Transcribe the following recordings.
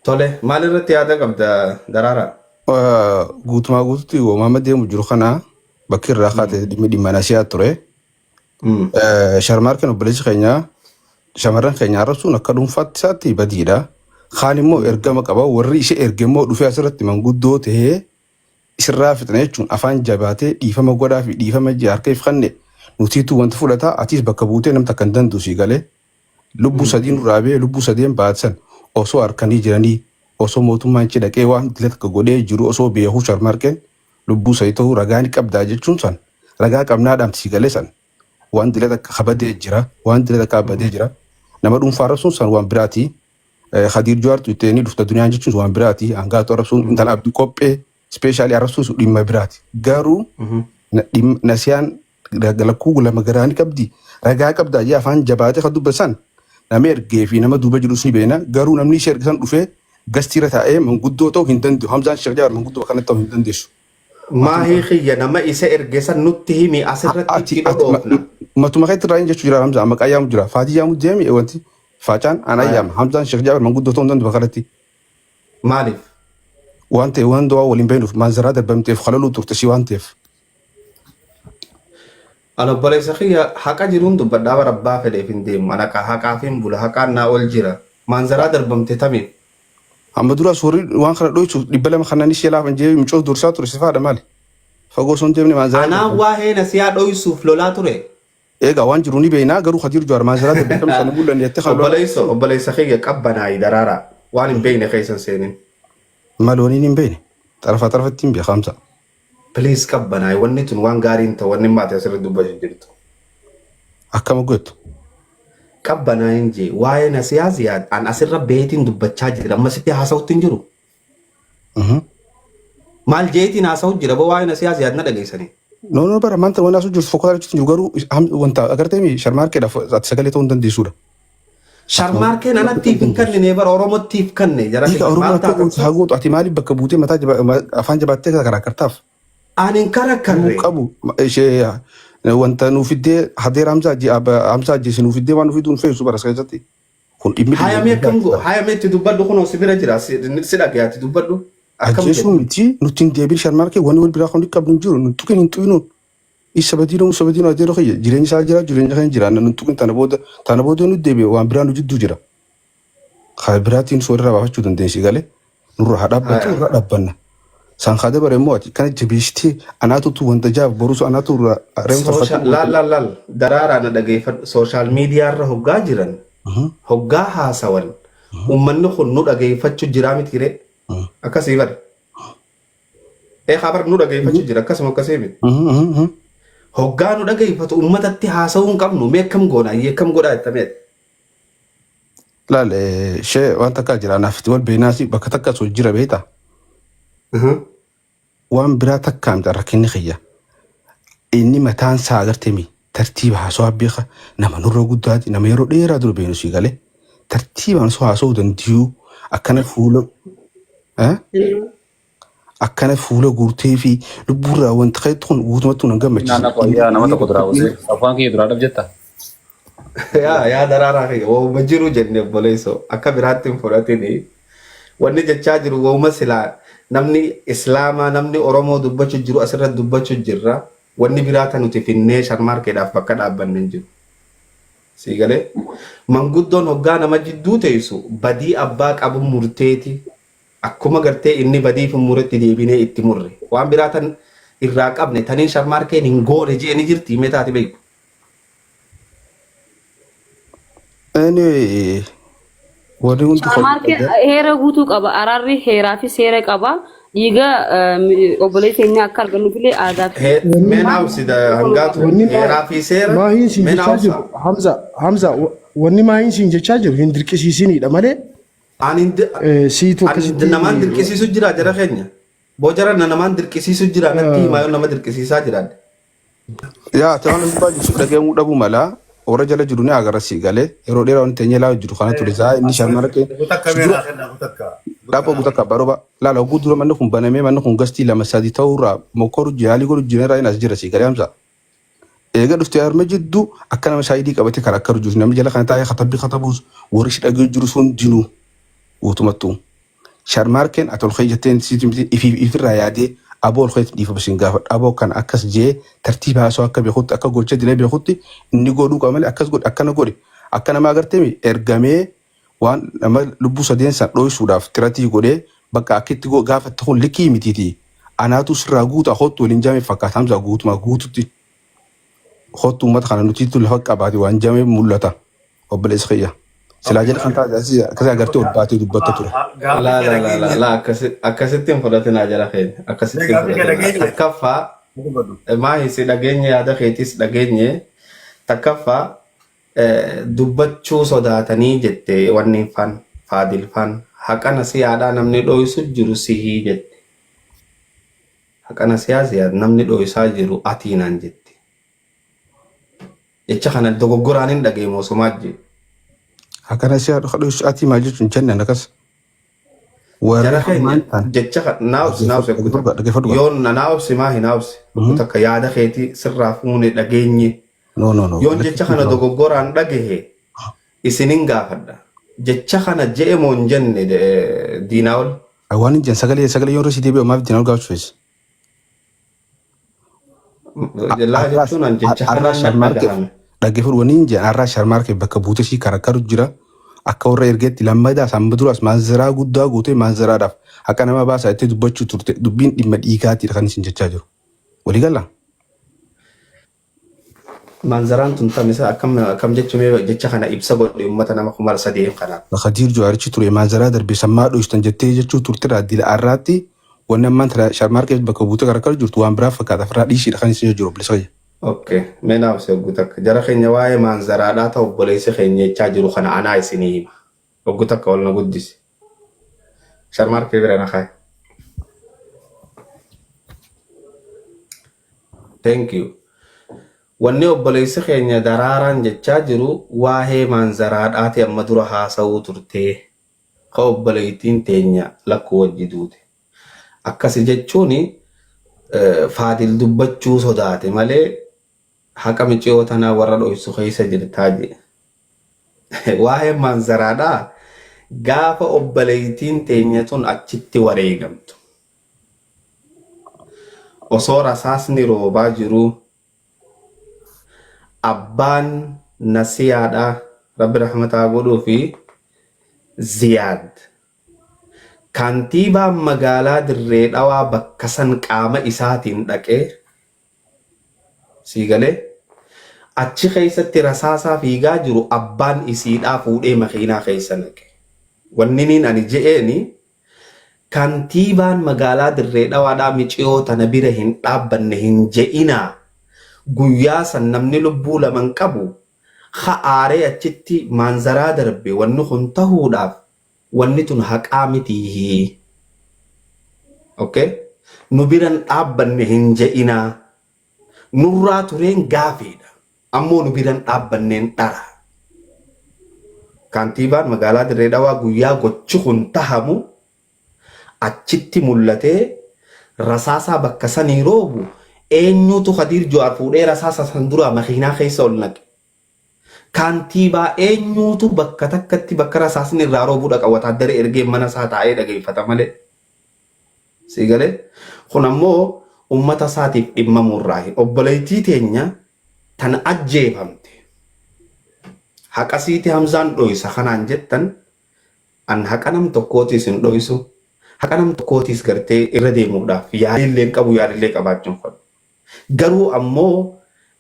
Tole, maal irratti yaada qabda Daraaraa? Guutumaa guututti uumama deemu jiru kana bakki irraa kaate dhimmi dhimma nasiyaa ture. Sharmaarkeen obboleessi keenya shamarran keenya arrabsuun akka dhuunfaatti isaatti badiidha. Kaan immoo ergama qaba. Warri ishee erge immoo dhufee asirratti manguddoo ta'ee isirraa fixna jechuun afaan jabaatee dhiifama godhaa fi dhiifama jee harka if kanne nutiitu wanta fudhata atiis bakka buutee namta kan dandu sii galee lubbuu sadii nurraa bee lubbuu sadeen baatsan osoo harkanii jiranii osoo mootummaan ichi dhaqee waan dila takka godhee jiru osoo beekuu sharmarqeen lubbuu sadii ta'uu ragaa ni qabdaa jechuun san ragaa qabnaa dhaamti sii galee san waan dila takka kabadee jira waan dila takka badee jira nama dhuunfaa arrabsuun san waan biraatii Khadiir Jawaar tuuttee ni dhufta duniyaan jechuun waan biraati. Hangaatu arrabsuun intala abdii qophee ispeeshaalii arrabsuun sun dhimma biraati. Garuu nasiyaan lakkuu lama garaa ni qabdi. Ragaa qabdaa jee afaan jabaatee kan dubbatan nama ergee fi nama duuba jirus ni beena. Garuu namni ishee ergisan dhufee gastiirra taa'ee manguddoo ta'uu hin danda'u. Hamzaan Sheekh Jawaar manguddoo akkanatti ta'uu hin dandeessu. Maahii kiyya nama isa erge san nutti himi asirratti Ati itti ati dhodhoofna. matuma keetti irraa hin jechuu jira Hamzaa maqaa yaamu jira. Faatii yaamu deemi wanti Faacaan ana Haya. yaama. Hamzaan Sheekh Jaabir manguddoo ta'uu hin danda'u bakka kanatti. Maaliif? Waan ta'e waan du'aa waliin beeknuuf maanzaraa darbamteef kalaluu turte si waan ta'eef. An obboleessa kiyya haqa jiruun dubbadhaa bara abbaa fedheef hin deemu. An haqa haqaaf hin bula. Haqaan naa ol jira. Maanzaraa darbamte tamiif. Amma dura suurri waan kana dhoysuuf 200 kanaan ishee laafan jee mucoo dursaa ture sifaadha maali? Fagoo osoo hin deemne maanzaraa Anaan darbamte. waa'ee nasiyaa dhoysuuf lolaa ture. Egaa waan jiru ni beekna garuu Khadiir Jawaar maanzaraa darbamte sana mul'anne jettee kan lolaa Obboleesso obboleessa kiyya qabbanaayi daraaraa. Waan hin beekne keessa hin seenin. malooniin hin beekne. Xarafaa xarafatti hin beeka Hamza. Please qabbanaayi wanni tun waan gaarii hin ta'u wanni maati asirratti dubbachuu jirtu. Akkama gootu. Qabbanaayin jee waa'ee nasiyaa ziyaad an asirra beetiin dubbachaa jira amma sitti haasa'utti hin jiru. Maal jeetiin haasa'u jira boo waa'ee nasiyaa ziyaad na dhageessanii. No no bara maanta waan haasa'u jirtu fokkotaa jechuun jiru garuu wanta agartee mi sharmaarkeedhaaf ati sagalee ta'uu hin dandeessuudha. Sharmaarkeen anattiif hin kennine bara Oromottiif kenne jara Hiika kiyya Oromoo maal akka taatan gootu haa gootu ati maaliif bakka buutee mataa afaan jabaattee karaa kartaaf Ani hin nuu karakkarre. qabu ishee wanta nuu fiddee hadeera Hamzaa ajjeese nuu fiddee waan nuu fiduu hin feesu bara keessatti kun dhimmi dhimma Hayamee akkam biyyaati go bara. hayamee itti dubbadhu kunoo si bira jira si dhagaya itti dubbadhu akkam Ajjeesuu jette. miti nutti hin deebiin sharmaarkee wanni wal biraa kun qabnu hin jiru nu tuqin hin xuyinuun. Isa badiinoo musa badiinoo adeeroo kiyya jireenya isaa jira jireenya keenya jira nu tuqin tana booda nu deebi'e waan biraa nu jidduu jira. Kaa biraatiin su walirraa baafachuu dandeessi galee nurra haa dhaabbatu irra dhaabbanna. San haa dabare immoo ati kana jabeessitee anaatutu wanta jaaf borusu anaatu irraa reemu Social tarfatee laal laal laal daraaraa na dhageeffadhu social media irra hoggaa jiran hoggaa haasawan ummanni kun nu dhageeffachu jiraa miti ree akkasii bari ee haa bar nu dhageeffachu jira akkasuma akkasii miti hoggaa nu dhageeffatu ummatatti haasawuu hin qabnu mee akkam goona ayyee akkam godhaa jettamee Laal ishee waan takkaa jira anaaf itti wal beenaasi bakka takka osoo jira beektaa waan biraa takkaa miti rakkinni kiyya inni mataan isaa agartee mi tartiiba haasawaa beeka nama nurra guddaati nama yeroo dheeraa dura beenu sii galee tartiibaan osoo haasawuu dandiyuu akkana fuula eh? Akkana fuula guurtee fi lubbuurraa wanti keetti kun guutumatti nu hin gammachiisne. Naannoo Inni yaa nama inni tokko duraa inni buusee afaan kiyya duraa dhab jetta. Yaa yaa daraaraa kiyya wauma jiru jenne obboleessoo akka biraatti hin fudhatini. Wanni jechaa jiru wauma silaa namni Islaamaa namni Oromoo dubbachuu jiru asirratti dubbachuu jirra. Wanni biraa ta nuti finnee sharmaarkeedhaaf bakka dhaabbanne hin jiru. Sii galee manguddoon hoggaa nama jidduu teessu badii abbaa qabu murteeti Akkuma gartee inni badiif muretti deebinee itti murre. Waan biraa tan irraa qabne taniin sharmaarkeen hin goone je'e ni jirti mee taati beeku. Anyway, warri hundi Sharmaarkeen heera guutuu qaba. Araarri heeraa fi seera qaba. Dhiiga obboleessa keenya akka argannuuf illee aadaa fi Mee Wanni naa obsi hangaatu wanni heeraa fi seera maahiin siin mee naa jechaa obsa. jiru Hamza Hamza wanni maahiin siin jechaa jiru hin dirqisiisinidha malee Ani Siitu ani akkasitti namaan dirqisiisu jira jara keenya. Boo jara na namaan dirqisiisu jira natti himaa yoo nama dirqisiisaa jiraadhe. Yaa ta'an dubbaa jirtu dhaga'amuu dhabuu mala warra jala jiru ni agarra sii galee yeroo dheeraa wanti teenyee laa jiru kana ture saa inni sharmarqee Gutakka si dura meeraa kenna gutakka. dhaaboo gutakka baroba laala oguu dura manni kun banamee manni kun gastii lama sadi ta'uurraa mokkoru jaalii godhu jireerraa inni as jira sii galee hamsa. Eega dhuftee harma jidduu akka nama saayidii qabatee karaa akka jiru namni jala kana taa'ee katabbii katabuus warri si dhagee jiru sun dinuu guutumattuu. Sharmaarkeen ati ol ka'ii jetteen siiti miti ifiif ifirraa yaadee aboo ol ka'iitti dhiifama siin gaafadha. Aboo kana akkas jee tartiiba haasoo akka beekutti akka gocha dilee beekutti inni godhuu qaba malee akkas godhe akkana godhe akka namaa agarteemi ergamee waan nama lubbuu sadeen san dhoysuudhaaf tiratii godhee bakka akka itti gaafatte kun likii mitiiti. Anaatu sirraa guutaa kottu waliin jaame fakkaata Hamzaa guutumaa guututti. Kottu uummata kana nutiitu lafa qabaate waan jaame mul'ata. Obboleessa kiyya. Silaa jala kan taate asii akkasii agartee ol baatee dubbatta ture. Gaaffii Laa kee laa laa laa dhageenye. laa akkasitti hin fudhatinaa jara keenya. Akkasitti hin Gaaffii kee fudhatinaa. dhageenye. Takkaffaa maahi si dhageenye yaada keetis dhageenye. Takkaffaa dubbachuu sodaatanii jette wanni fan faadil fan haqa nasiyaadhaa namni dhoysu jiru sihii jette. Haqa nasiyaa siyaad namni dhoysaa jiru atii naan jette. Jecha kana dogoggoraan hin dhagaye moosumaa jee. Akkana si haadha kadhu atii maal jechuun jennan akkas. Warri Jara keenya hammaan tan jecha naa obsi naa obsi dhaggeeffadhu kuta. dhaggeeffadhu. Yoon naa obsi maa hin obsi kuta akka yaada keetii sirraa fuune dhageenye. No no no. Yoon jecha kana dogoggoraan dhagahe isinin gaafadha. Jecha kana je'e moo hin jenne diinaa ol. Waan hin jenne sagalee sagalee yoon resii deebi'u maaf diinaa ol gaafachuu fees. Laa jechuun an jecha Arraa kanaan na sharmaarkeef dhagahame. dhaggeeffadhu wanni hin jenne arraa sharmaarkeef bakka buutee sii karakkaru jira. Akka warra ergeetti lammadaas amma duraas maanzaraa guddaa guutee maanzaraadhaaf haqa nama baasaa itti dubbachuu turte dubbiin dhimma dhiigaatiidha kan isin jechaa jiru. Walii galaa? Manzaraan tun tamisa akkam akkam jechuun mee jecha kana ibsa godhe uummata nama 3000 kanaaf. Khadiir Jawaarichi ture maanzaraa darbe sammaa dhoystan jettee jechuu turte dila arraatti wanni ammaan tana sharmaarkeef bakka buutee karakkaru jirtu waan biraa fakkaata ofirraa dhiisiidha kan isin jiru obboleessa kiyya. Okay, mee naaf si oggu takka. Jara keenya waa'ee maanzaraadhaa ta'u obboleessi keenya jechaa jiru kana anaa isinii hima. Oggu takka ol na guddisi. Sharmaarkee bira na kaaye. Thank you. Wanni obboleessi keenya daraaraan jechaa jiru waa'ee maanzaraadhaati amma dura haasa'uu turtee ka obboleettiin teenya lakkuu wajji duute. Akkasi jechuun Faadil dubbachuu sodaate malee haqa miciyoo tanaa warra dhoysu keessa jirtaa jedhe. Waa'ee maanzaraadhaa gaafa obboleettiin teenya tun achitti wareegamtu. Osoo rasaasni roobaa jiruu abbaan nasiyaadhaa rabbi rahmataa godhuu fi Ziyaad kantiibaan magaalaa Dirree Dhawaa bakka san qaama isaatiin dhaqee sii galee achi keessatti rasaasaa fiigaa jiru abbaan isiidhaa fuudhee makiinaa keessa naqe. Wanniniin ani je'eeni Kantiibaan magaalaa Dirree Dhawaadhaa miciyoo tana bira hin dhaabbanne hin je'inaa. Guyyaa san namni lubbuu lama hin qabu ka aaree achitti maanzaraa darbe wanni kun tahuudhaaf wanni tun haqaa mitiihii. Ok nu bira hin dhaabbanne hin je'inaa. Nurraa tureen gaafiidha. Ammoo nu bira hin dhaabbanneen dhara. Kantiibaan magaalaa Dirree Dhawaa guyyaa gochi kun tahamu achitti mul'atee rasaasaa bakka sanii roobu eenyuutu Kadiir Juwaar fuudhee rasaasa san duraa makiinaa keessa ol naqe? Kantiibaa eenyuutu bakka takkatti bakka rasaasni irraa roobu dhaqa wataaddara ergee mana isaa taa'ee dhageeffata malee. Sii galee? Kun ammoo ummata isaatiif dhimmamuu irraahi. Obboleettii teenya tan ajjeefamte haqa siiti Hamzaan dhoysa kanaan jettan an haqa nam tokkootiis hin dhoysu haqa nam tokkootiis gartee irra deemuudhaaf yaaliillee hin qabu yaaliillee qabaachuu hin fadhu. Garuu ammoo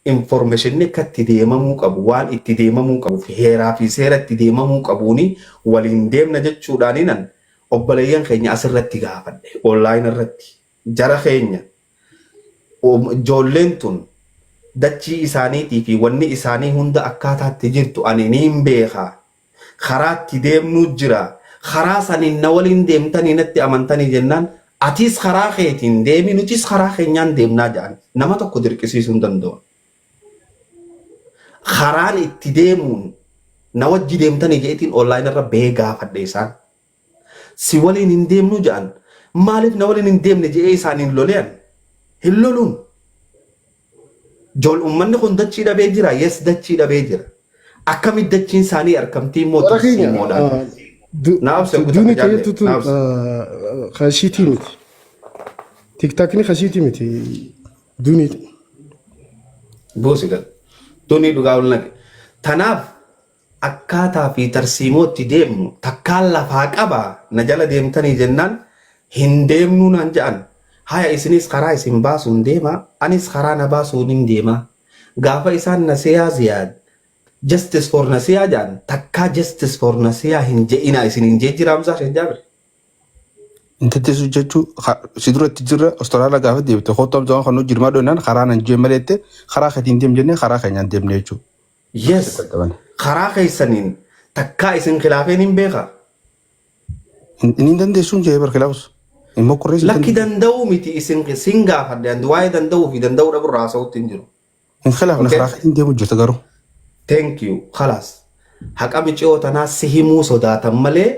informationni akka itti deemamuu qabu waan itti deemamuu qabu fi heeraa fi seera itti deemamuu qabuuni waliin deemna jechuudhaaninan obboleeyyan keenya asirratti gaafadhe online irratti jara keenya ijoolleen tun dachii isaaniitii fi wanni isaanii hunda akkaataatti jirtu ani niin beeka karaa itti deemnuu jira karaa saniin na waliin deemtanii natti amantanii jennaan atiis karaa keetiin deemi nutis karaa keenyaan deemnaa jedhan nama tokko dirqisiisuu hin danda'u. Karaan itti deemuun na wajji deemtanii jeetiin online irra bee gaafadhe isaan. Si waliin hin deemnu jedhan maaliif na waliin hin deemne je'ee isaaniin lolean hin loluun. Jool uummanni kun dachii dhabee jira yes dachii dhabee jira. Akkamitti dachiin isaanii argamtii immoo Bara keenya tarsiimoodhaan. Naa obsi obbo Duuni Takka jaalle tayyattu tun naa obsi. kashiitii miti. Tiktaakni kashiitii miti. Duuni. Buusi gal. Tuni dhugaa ol naqe. Tanaaf akkaataa fi tarsiimootti deemnu takkaan lafaa qaba na jala deemtanii jennaan hin deemnuu naan ja'an. Haya isinis karaa isin baasuun deema anis karaa na baasuun hin deema. Gaafa isaan Nasiyaa Ziyaad justice for Nasiyaa ja'an takkaa justice for Nasiyaa hin je'inaa isin hin jee jira Hamzaa Sheekh Jaabir. Intalti jechuu si duratti jirra Austraaliyaa gaafa deebite kottu Hamzaa waan kan nu jirmaa dhoonaan karaa nan jee maleette karaa keetiin deem jennee karaa keenyaan deemne jechuudha. Yes. Karaa keessaniin takkaa isin khilaafeen hin beekaa. Inni hin dandeessuun jee barkilaafus. Hin mokkorrees hin Lakki dandeessu. danda'uu miti isin sin gaafadhe and waa'ee danda'uu fi danda'uu dhabu irraa haasa'utti hin jiru. Hin khilaafne Okay? karaa keetiin deemu jirta garuu. Thank you. Khalaas. Haqa miciyoo tanaa si himuu sodaatan malee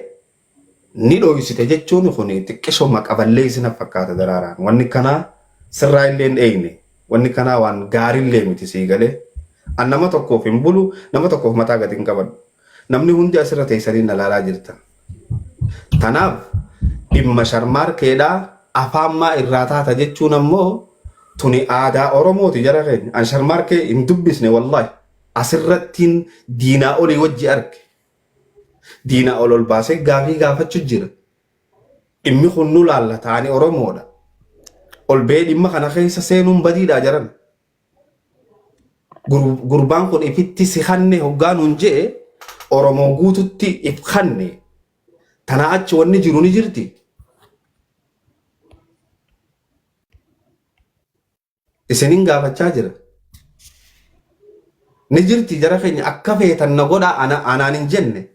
ni dhoysite jechuun kun xiqqishoma qaballee isina fakkaata daraaraan. Wanni kanaa sirraa illee hin eegne. Wanni kanaa waan gaarillee miti sii galee. An nama tokkoof hin bulu, nama tokkoof mataa gadi hin qabadhu. Namni hundi asirra teessanii na laalaa jirtan. Tanaaf dhimma sharmaarkeedhaa afaan maa irraa taata jechuun ammoo tuni aadaa Oromooti jara keenya. An sharmaarkee hin dubbisne wallahi. Asirrattiin diinaa olii wajji arge. Diinaa ol ol baasee gaafii gaafachuu jira. Dhimmi kun nu laallata ani Oromoodha. Ol ba'ee dhimma kana keessa seenuun badiidha jaran. Gurbaan kun ifitti si kanne hoggaa nuun je'e Oromoo guututti if kanne. Tanaa achi wanni jiru ni jirti. Isinin gaafachaa jira. Ni jirti jara keenya akka feetan na godhaa ana anaan hin jenne.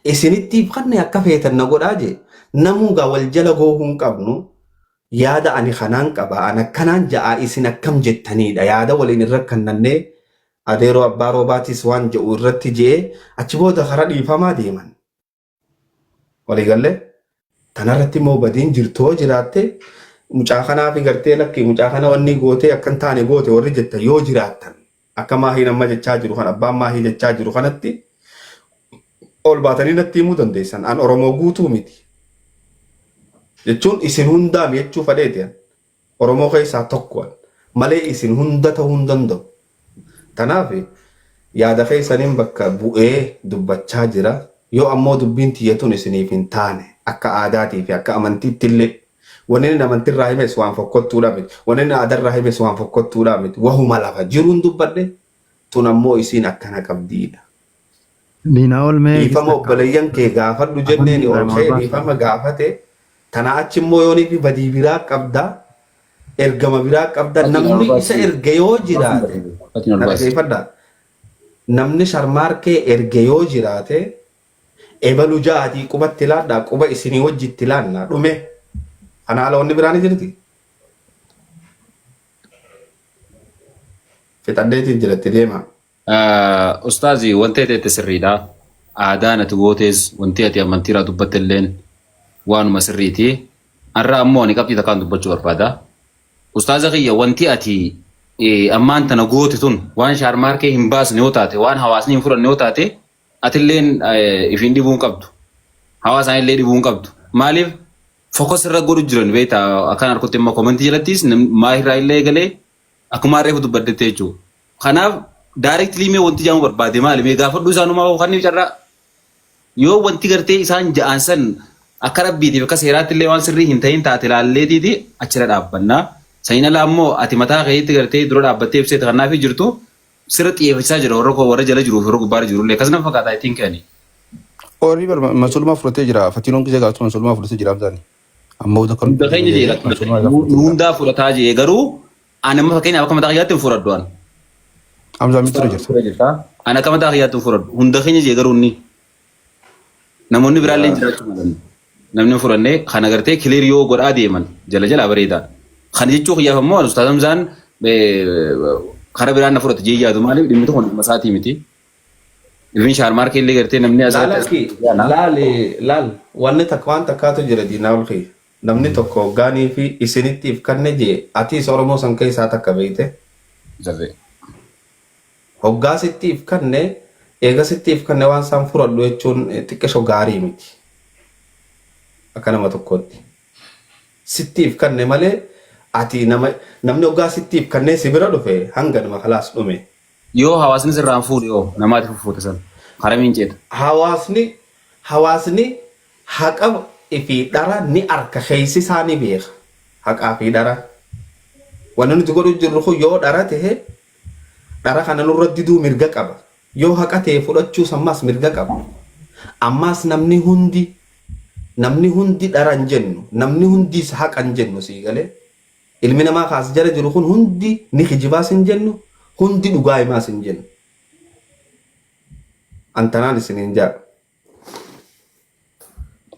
Isinitti if kanne akka feetan na godhaa jee. Namuu gaa wal jala goohuu hin qabnu. Yaada ani kanaan qaba an akkanaan ja'aa isin akkam jettaniidha yaada waliin irra kannannee adeeroo abbaa roobaatis waan je'u irratti je'ee achi booda kara dhiifamaa deeman. Walii gallee tanarratti immoo badiin jirtu yoo jiraatte mucaa kanaa fi gartee lakki mucaa kana wanni gootee akka hin taane goote warri jettan yoo jiraattan akka maahiin amma jechaa jiru kan abbaan maahii jechaa jiru kanatti ol baatanii natti himuu dandeessan an Oromoo guutuu miti. Jechuun isin hundaa mi jechuu fadheeti an. Oromoo keessaa tokko an. Malee isin hunda ta'uu hin danda'u. Kanaaf yaada keessaniin bakka bu'ee dubbachaa jira. Yoo ammoo dubbiin tiyya tun isiniif hin taane akka aadaatii fi akka amantiitti illee wanni inni amantirraa himes waan fokkottuudhaa miti. Wanni inni aadarraa himes waan fokkottuudhaa miti. Wahuma lafa jiruun dubbadhe tun ammoo isiin akkana qabdiidha. Diinaa ol mee Dhiifama obboleeyyan kee gaafadhu jenneeni ol ka'ee dhiifama gaafate. Tanaa achi immoo yoonii fi badii biraa qabda, ergama biraa qabda, namni isa erge yoo jiraate, na dhageeffadhaa. Namni sharmaarkee erge yoo jiraate, ebalu ja'aatii qubatti laadhaa, quba isinii wajji itti laanna, dhume. Kana ala wanni biraa ni jirti? Fixadheetiin jira itti deemaa. Ustaazi wanti ati jette sirriidha. Aadaan ati gootes wanti ati amantiirraa dubbatte illeen waanuma sirriiti. Har'a ammoo ani qabxii takkaan dubbachuu barbaada. Ustaaza kiyya wanti ati ammaan tana goote tun waan shaarmaarkee hin baasne yoo taate waan hawaasni hin fudhanne yoo taate atilleen ifiin dhibuu hin qabdu. Hawaasaan illee dhibuu hin qabdu. Maaliif focus irra godhu jiran beektaa akkan harkutti immoo komentii jalattis maahirraa illee eegalee Akkuma reefu dubbaddetti jechuudha. Kanaaf directly mee wanti jedhamu barbaade maali? Mee gaafadhu isaanumaa hoo kan carraa yoo wanti gartee isaan ja'an san akka rabbiitiif akka seeraatti illee waan sirrii hin ta'in taate laalleetiiti achirra dhaabbanna. Saniin ala ammoo ati mataa keetti gartee dura dhaabbattee ibseeti kan naafii jirtu sirra xiyyeeffachisaa jira warra koo warra jala jiruuf warra gubbaarra jirullee akkas nama fakkaata I think ani. Orii bar mansulmaa fudhatee jira. Fatiinoon gisee gaafatu mansulmaa fudhatee jira Hamzaani. Amma wanta kan Hunda keenya jee mansulmaa isaa nu fudhatee jira. hundaa fudhataa jee garuu ani amma fakkeenyaaf akka mataa kiyyaatti hin fudhadhu an. Hamzaa mitti irra jirta. Ani akka mataa kiyyaatti hin fudhadhu. Hunda keenya jee garuu inni namoonni biraallee jiraachuu malan. Namni hin fudhanne kana gartee clear yoo godhaa deeman jala jalaa bareedaadha. Kana jechuu kiyyaaf ammoo Ustaaz Hamzaan karaa biraan na fudhate jee yaadu maaliif dhimmi tokko dhimma isaatii miti. Even shaarmaarkee illee gartee namni Laal asirratti akki laali laal wanni takka waan takkaatu jira diinaa ol kiyya. Namni tokko hoggaanii fi isinitti if kanne jee atiis Oromoo san keessaa takka beeyte. Zarree. Hoggaa sitti if kanne eega sitti if kanne waan isaan fudhadhu jechuun xiqqisho gaarii miti. Akka nama tokkootti. Sittiif kanne malee ati nama namni hoggaa sittiif kannee si bira dhufe hanga nama kalaas dhume. Yoo hawaasni sirraa hin fuudhe hoo namaati fuffuute san haramiin ceeta. Hawaasni haqa fi dhara ni arka keessi isaa ni beeka. Haqaa fi dhara. Wanni nuti godhu jirru kun yoo dhara ta'e dhara kana nurra diduu mirga qaba. Yoo haqa ta'e fudhachuus ammas mirga qaba. Ammas namni hundi dhara hin jennu, namni hundis haqa hin jennu, sii galee. Ilmi namaa kaas jala jiru kun hundi ni kijibaas hin jennu, hundi dhugaa himaas hin jennu. Antanaan isiniin jaa.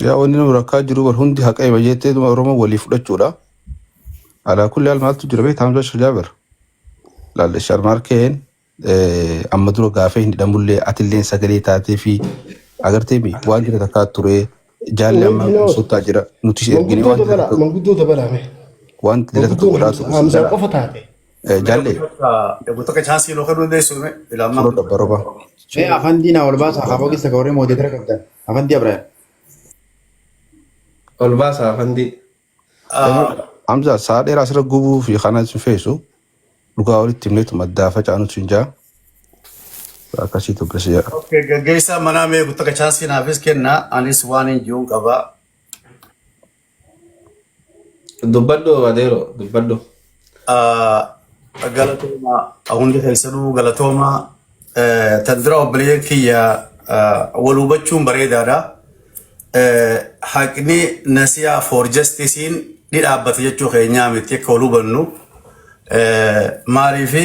Yaa, wanni nu rakkaa jiru bar hundi haqa hima jettee Oromoo walii fudhachuudha. Alaa kulli haal maaltu jira beektaa, Hamza Shajaabir? Laalle, Sharmaarkeen amma dura gaafee hin hidhamullee atilleen sagalee taatee fi agartee mi waan jira takkaa ture jaalli amma sottaa jira nuti ergine Manguddoo waan jira dabalaa, takka manguddoo dabalaa mee. waan jira takka Manguddoon godhaa ture. Hamzaa qofa taate. Jaallee Eeguu takka chance nuu kennuu dandeessu ilaamaa. Fudhadha baroba. Mee afandii naa ol baasaa, kaafoo keessa ka warri moderator qabdan. Afandii Abrahaam. Ol baasaa afandii. Hamza, sa'a dheeraa asirra gubuu fi kana sin feesu, dhugaa walitti himneetu maddaa facaanutu hin jaa. Akkasii dubbisi jaa. Okay, gaggeessaa manaa mee eeguu takka chance naafis kenna, anis waan hin jiruun qaba. Dubbadhu adeero, dubbadhu. Galatooma, hundi keessanuu galatooma. Tan dura obboleeyyan kiyya, wal hubachuun bareedaadha. Haqni Nasiyaa for Justicein ni dhaabbata jechuu keenyaa miti, akka wal hubannu. Maaliif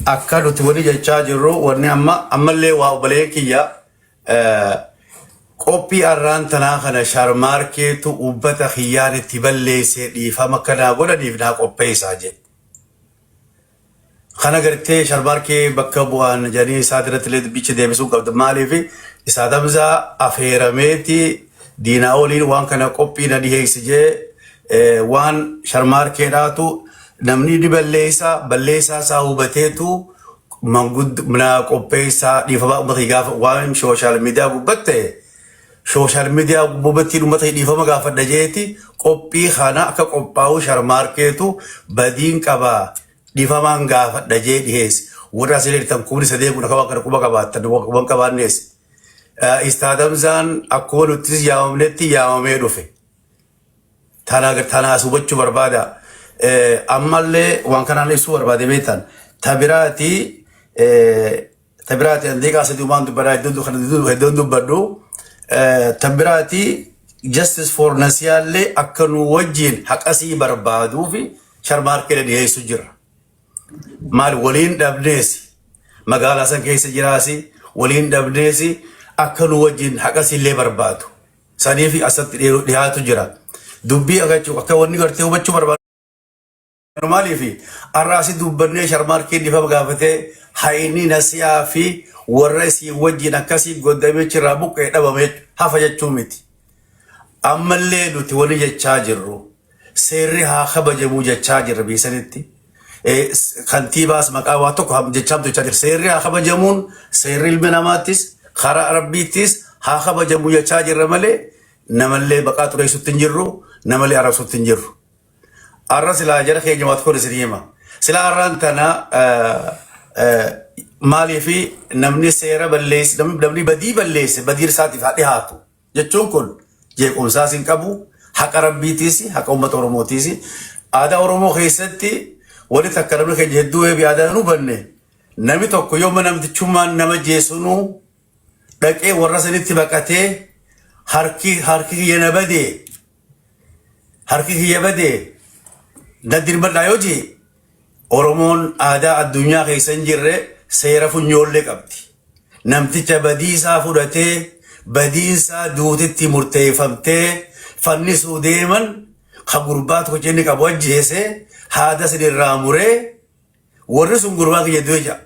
akka nuti walii jechaa jirru, wanni amma ammallee waa obboleeyyan kiyya, qophii har'aan tanaa kana Sharmaarkeetu uummata kiyyaan itti balleessee dhiifama akkanaa godhaniif naa qopheessaa jedhe. Kana gartee Sharmaarkee bakka bu'aan jedhanii isaa irratti illee dubbicha deebisuu qabda. Maaliif isaa Hamzaa afeerameeti diinaa oliin waan kana qophii na dhiheessi jee, waan Sharmaarkeedhaatu namni ni balleessaa, balleessaa isaa hubateetu na qopheessaa dhiifama uummata gaafa waan social media gubbatte, social media gubbatti uummata dhiifama gaafadha jeeti qophii kana akka qophaa'u Sharmaarkeetu badiin qabaa dhiifamaan gaafadha jee dhiheesse. Warra asii jirtan 3000 kun akka waan kana quba qabaattan waan qabaannees. Istaad Hamzaan akkuma nuttis yaamamnetti yaamamee dhufe. Tanaas hubachuu barbaada. Ammallee waan kanaan ibsuu barbaade beektan. Tabiraati andeeqaa sadii waan dubbadhaa hedduun dubbadhu. Tabiraati Justice for Nasiyaallee akka nu wajjin haqasii barbaaduu fi Sharmaarkeedha dhiyeessu jira. Maal waliin dhabneesi magaalaa san keessa jiraasi waliin dhabneesi akka nu wajjin haqasillee barbaadu. Saniif asatti dhiyaatu jira. Dubbii akka wanni gartee hubachuu barbaadu. Maaliif har'aasi dubbannee Sharmaarkeen dhiifama gaafatee hayni Nasiyaa fi warra isii wajjin akkasii goddamee irraa buqqee dhabame hafa jechuu miti. Ammallee nuti wani jechaa jirru seerri haa kabajamuu jechaa jirra biisanitti. Kantiibaas maqaa waa tokko jechaa jechaa jirra. Seerri haa kabajamuun seerri ilmi namaattis karaa Rabbiittis haa kabajamuu jechaa jirra malee namallee maqaa xureessutti hin jirru, namallee arrabsutti hin jirru. Har'a silaa jara keenya waa tokko isin hima. Silaa har'aan tana maaliif namni seera balleesse, namni badii balleesse badii isaatiif haa dhihaatu jechuun kun jeequmsaas hin qabu, haqa Rabbiitiis, haqa uummata Oromootiis. Aadaa Oromoo keessatti wani takka namni keenya hedduu eebi aadaa hin hubanne, namni tokko yooma namtichummaan nama jeessunuu dhaqee warra sanitti baqatee harki kiyya na badee, harki kiyya badee na dirmadhaa yoo jee, Oromoon aadaa addunyaa keessa hin jirre seera funyoollee qabdi. Namticha badiisaa fudhatee badiinsaa duutitti murteeffamtee fannisuu deeman, ka gurbaa tokko inni qabu ajjeese, haada sin irraa muree warri sun gurbaa kiyya du'e jedha.